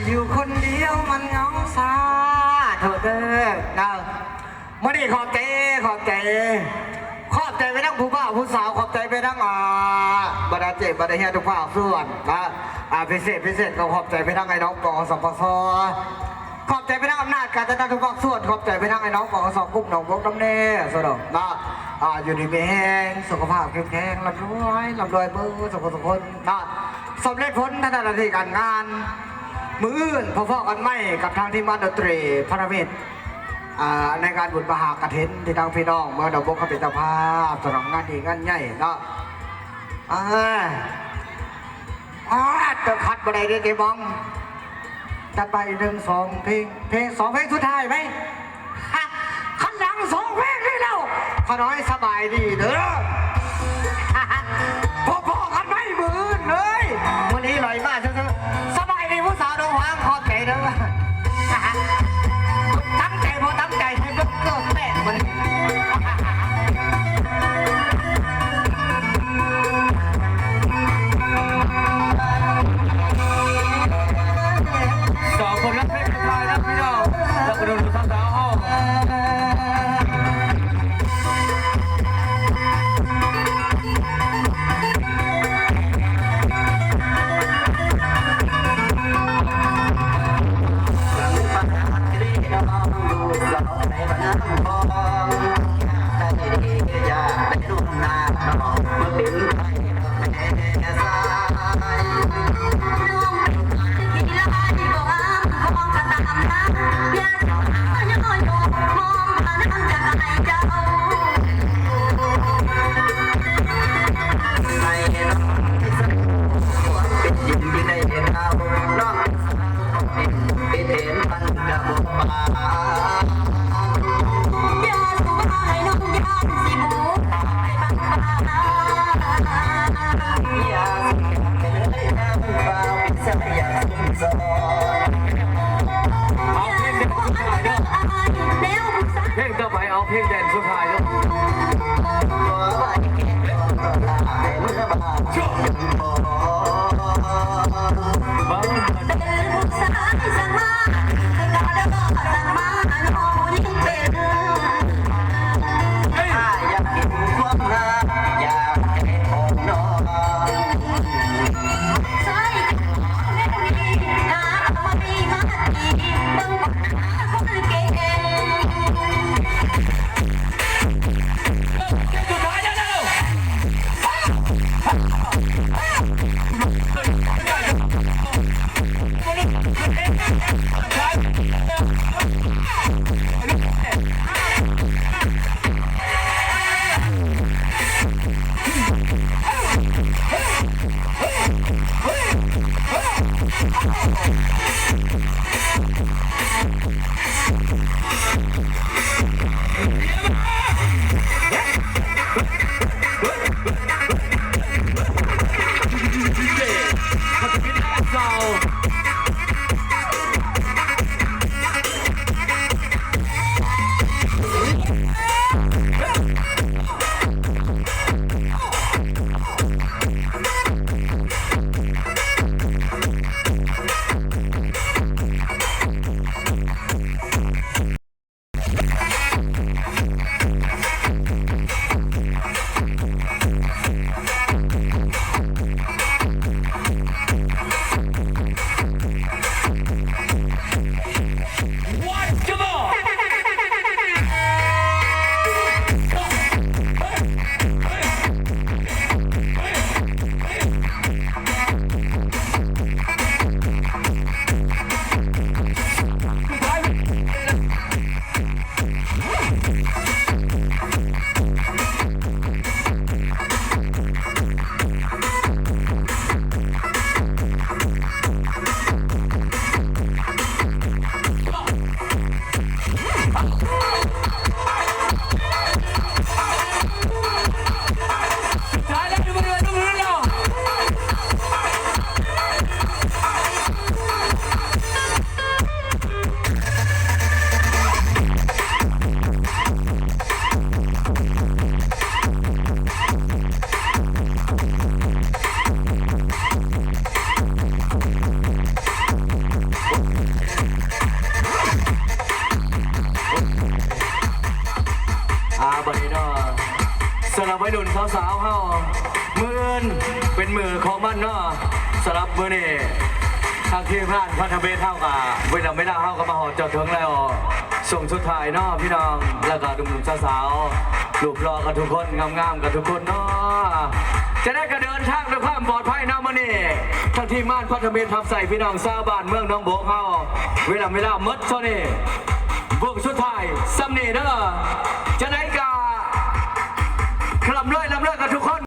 ຢູ່ຄົນດຽວມັນເຫງົາ ສາທຸເດີເນາະ. ມື້ນີ້ຂອບໃຈ ຂອບໃຈ ຂອບໃຈໄປທາງຜູ້ບ່າວຜູ້ສາວ ຂອບໃຈໄປທາງ ອ່າ ບັນດາເຈ້ບັນດາເຮຍທຸກພາກສ່ວນນະ ອ່າ ພິເສດ ພິເສດກໍຂອບໃຈໄປທາງໄອ້ນ້ອງ ປກສ ປກສ ຂອບໃຈໄປທາງອຳນາດການຈັດຕັ້ງທຸກພາກສ່ວນ ຂອບໃຈໄປທາງໄອ້ນ້ອງ ປກສ ກຸ່ມໜອງບົກນຳແດ່ ສະດອກນະ ອ່າ ຢູ່ດີມີແຮງ ສຸຂະພາບເຂັ້ມແຂງ ລ່ຳລວຍ ລ່ຳລວຍເບິດທຸກຄົນທຸກຄົນນະ ສຳເລັດຜົນທາງດ້ານໜ້າທີ່ການງານ. ມື້ອື່ນພໍ້ກັນໃໝ່ກັບທາງທີມງານດົນຕີພັນທະມິດ ອ່າ ໃນງານບຸນມະຫາກະຖິນທີ່ທາງພີ່ນ້ອງເມືອງໜອງບົກເຮົາເປັນເຈົ້າພາບ ສຳລັບງານດີງານໃຫຍ່ເນາະ. ອ່າ ອາດຈະຂັດບໍ່ໄດ້ເດ້ເຈມອງ ຈັດໄປໜຶ່ງສອງເພງ ເພງສອງເພງສຸດທ້າຍໄໝ? ຄັນຫຼັງສອງເພງນີ້ແລ້ວ ຂ້ານ້ອຍສະບາຍດີເດີ. ພໍ້ກັນໃໝ່ມື້ອື່ນເລີຍ ມື້ນີ້ລອຍມາຊື່ໆ. ສະບາຍດີຜູ້ສາວດອງຫວາງ ຂອບໃຈເດີ. ຕັ້ງໃຈບໍ່ຕັ້ງໃຈໃຫ້ເບິ່ງເກີບແຕກມື້ນີ້. ສອງຄົນຮັກເພງສຸດທ້າຍນະພີ່ນ້ອງ ແລ້ວກໍໂດນຜູ້ສາວເຮົາ. ເພງຕໍ່ໄປ ເອົາເພງແດນສຸດທ້າຍເນາະ. ສາວເຮົາ ມື້ອື່ນເປັນມື້ຂອງມັນເນາະ. ສຳລັບມື້ນີ້ ທາງທີມງານພັນທະມິດເຮົາກະ ເວລາເວລາເຮົາກະມາຮອດຈອດເຖິງແລ້ວ ຊ່ວງສຸດທ້າຍເນາະພີ່ນ້ອງ ແລ້ວກະໜຸ່ມໆສາວໆ ຮູບຫຼໍ່ກັນທຸກຄົນ ງາມໆກັນທຸກຄົນເນາະ. ຈະໄດ້ກະເດີນທາງດ້ວຍຄວາມປອດໄພເນາະມື້ນີ້ ທາງທີມງານພັນທະມິດຮັບໃຊ້ພີ່ນ້ອງຊາວບ້ານເມືອງໜອງບົກເຮົາ ເວລາເວລາໝົດເທົ່ານີ້ ວງສຸດທ້າຍສ່ຳນີ້ເດີ.